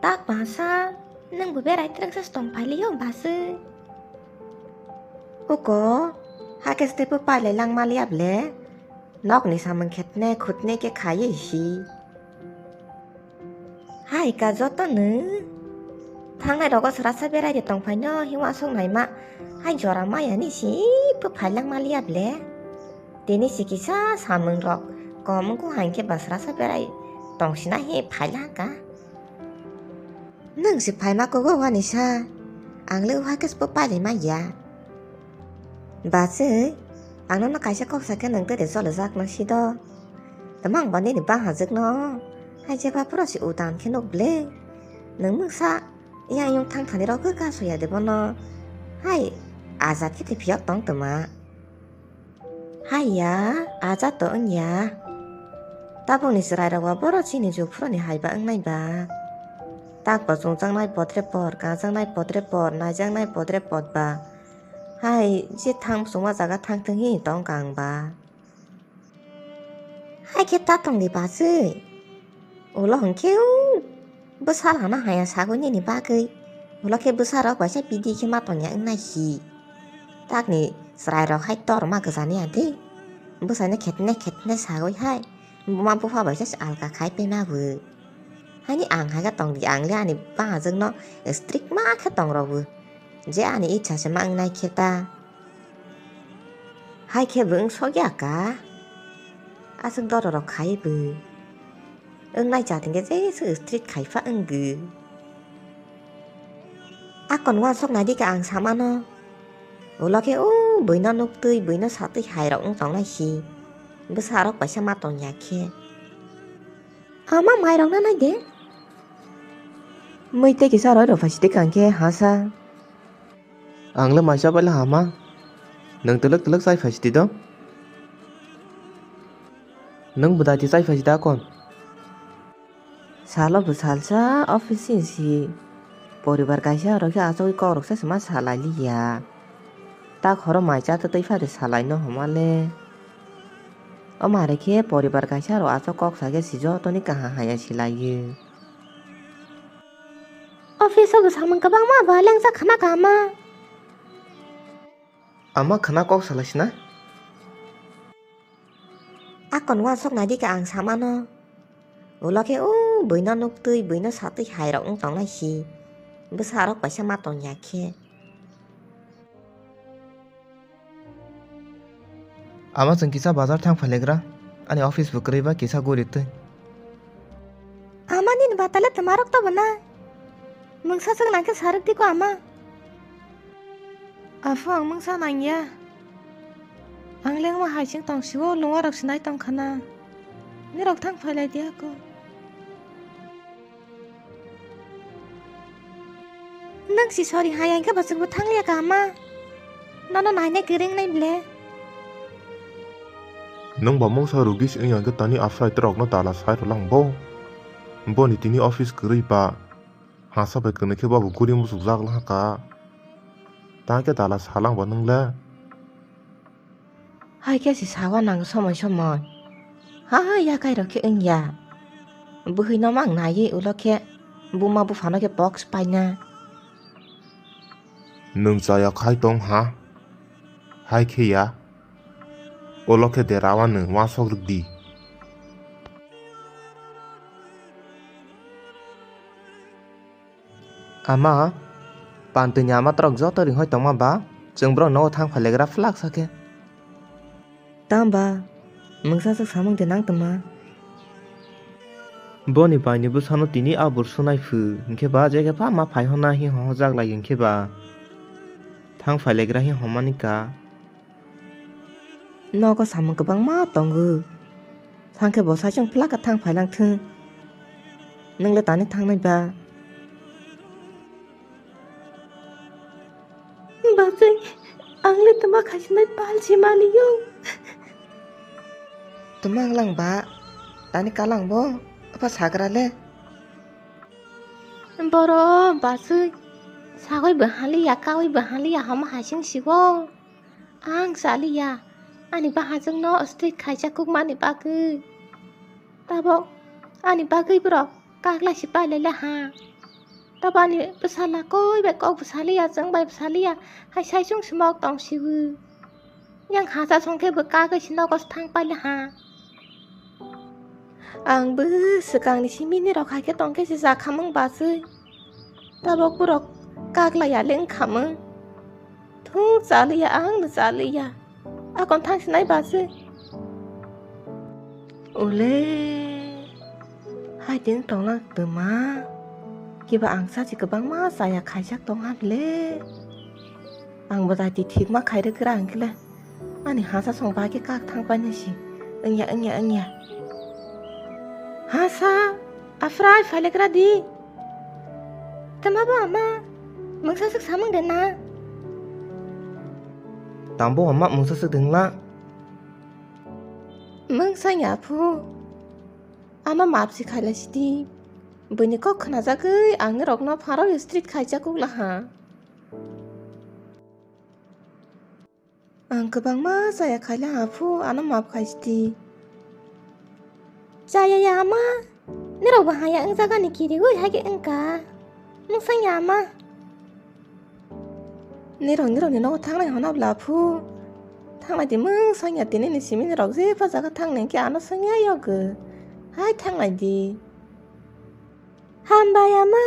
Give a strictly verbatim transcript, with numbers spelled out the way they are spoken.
Tak basa, nwng bo berai twrwngsa se tong phailio bwswk. Uko, hakhe se teibo pailai langma liya ble, nokni samung khetne khutne khe khaiwi si. Hai ka joto nwng, thangnai rogo srasa berai de tong phaino, hiwa sok naima, hai jora maya ni si, bo phai langma liya ble. Tini si kisa samung rok kom wngkha, hai khe ba srasa berai tong sina hi phai lang ka. Nwng se phaima kugo wani sa, ang le wahai khe se bo pailai ma ya. Bachwi, ang nono kaisa kok sa khe nwng tei de chole jak no si do. Tamo ang bo nini bang hajwk no, hai jeba phuru se utan khe nuk ble. Nwng mungsa yang yung thang thani rok khe kaso ya de bono. Hai, ajat khe tei phiyok tong tongma. Haiya, aja to wngya. Tabukni chwrairok ba borok chini jukphuruni hai ba wngnai ba. Tak bo chwngjaknai potre por, kajaknai potre por, naijaknai potre pot ba. Hai, je thang chwngma jaga thang thwng hi tongkha ang ba. Hai khe ta tongdi bachwi. Ulo hwnkhe o bwsa lana haya sagwi nini bagwi. Ulo khe bwsarok baisa bidi khe ma tongya wngna hi. Takni chwrairok hai torma gwjani ya de. Bwsaino khetne khetne sagwi hai. Buma bupha baisa se alka khai pema bo. Hani ang hai khe tongdi, ang le ani bangajwkno strict ma khe tongrok bo. Je ani ichha se ma wngnai khe ta. Hai khe bo wng sokya ka. Aswk dororok khai bo. Wngnai cha thwngkhe jeswk strict khai pha wngwi. Akon uansuk nai di ka ang samano. Ulo khe o buino nuktwi, buino satwi hairok wng tongnai si. Bwsarok baisa ma tongya khe. Ama mairokno nai de. Mui tei kisa roi rw phaisidi kang khe hasa. Ang le maisa bai le hama. Nwng twlwk twlwk chai phaisidi do. Nwng bwdai ti chai phaisidi akon. Salo bwsalsa office si si. Poribar kaisa oro khe achugwi kokrok se sima salai liya. Tak horo mai cha twtwi phadi salai no homa le. Omo hai khe poribar kaisa oro achuk kok sa khe si jotoni kaham haya silaiyo. Office o bo samung kwbangma ba lengsa khna kaham ma. Ama khna kok salai sina? Akon uansuk nai di ka ang samano. Ulo khe o buino nuktwi, buino satwi hairok wng tongnai si. Bwsarok baisa ma tongya khe. Ama chwng kisa bazar thang phailegra, ani office bo kwrwi ba kisa guri twi. Ama nini batale twmarok to bana. Mungsa chwng nangkhe sarwk di ko ama. Aphang mungsa nangya. Ang lengma hai chwng tong siwo lungwa rok sinai tong khana. Nirok thang phailai di ako. Nwng si sori hai ang khe bwswk bo thang liya ka ama. Nono nainai kwrwng nai ble. Nwng ba mungsa rugi si wng yang khe tani aphrai trok no dala sai rw lang bo. Boni tini office kwrwi ba. Hasa bai kwnwi khe bobo guri muchuk jak lang ka. Tang khe dala salang ba nwng le. Hai khe se sawa nango somoi somoi. Ha ha yakai rok khe wngya. Bwhwi no mang naiwi ulo khe buma buphano khe box paina. Nwng chaya khai tong ha? Hai khe ya. Ulo khe dera wano uansuk rwk di. Ama, pantwini ama trok joto ringhoi tongma ba, chwng borok nogo thang phailegra phlak sakhe. Tamba, mungsa swk samung de nang tongma. Boni baini bwsano tini abur sunai phu, hinkhe ba jekhe pha ma phai honna hi hohojak lai hinkhe ba. Thang phailegra hi homani ka. Nogo samung kwbangma tongo. Thangkhe bo saichung phlaka thang phailang thung. Nwng le tani thangnai ba? Bachai, ang le twma khaisinai pal si maliyo. Twma wnglang ba, tani kalang bo, apa sagra le? Boro bachai, sagoi bo haliya, kawi bo haliya, hama haising sigo. Ang saliya, ani bahajwkno ostrich khaijak kukmani bagwi. Tabok ani bagwi borok kaglai si pailai le ha. Tabani bwsala koi bai kok bwsaliya, chwng bai bwsaliya, hai sai chwng si mok tong siwi. Yang hasa songkhe bwkagwi si nogo thang paila ha. Ang bw swkangni simini rok hai khe tongkhe se jakhamung bachwi. Tabok borok kaglai ya le wngkhamung. Thung chaliya, ang no chaliya. Akon thang sinai bachwi. Ule, hai din tongna twma. Kiba ang sachi kwbangma chaya khaijak tong ha le. Ang bo dati thikma khairwk gra ang kle. Ani hasa song ba khe kak thang paina si. Wngya, wngya, wngya. Hasa, afrai phailegra di. Tama bo ama, mungsa sik samung de na. Tambo ama mungsa sik dengla. Mungsa ya phu. Ama map si khaila sidi. Bini kok khnajagwi ang norokno pharo street khaijak ukla ha. Ang kwbangma chaya khaila aphu, ano map khai sidi. Chaya ya ama, nirok bo haya wngjaga ni kiriwi hai khe wngka. Mungsang ya ama. Nirok nirok ni nogo thangnai hona bla aphu. Thangnai di mungsang ya tini ni simi nirok jepha jaga thangnai khe ano sangya yogo. Hai thangnai di. Hambai ama,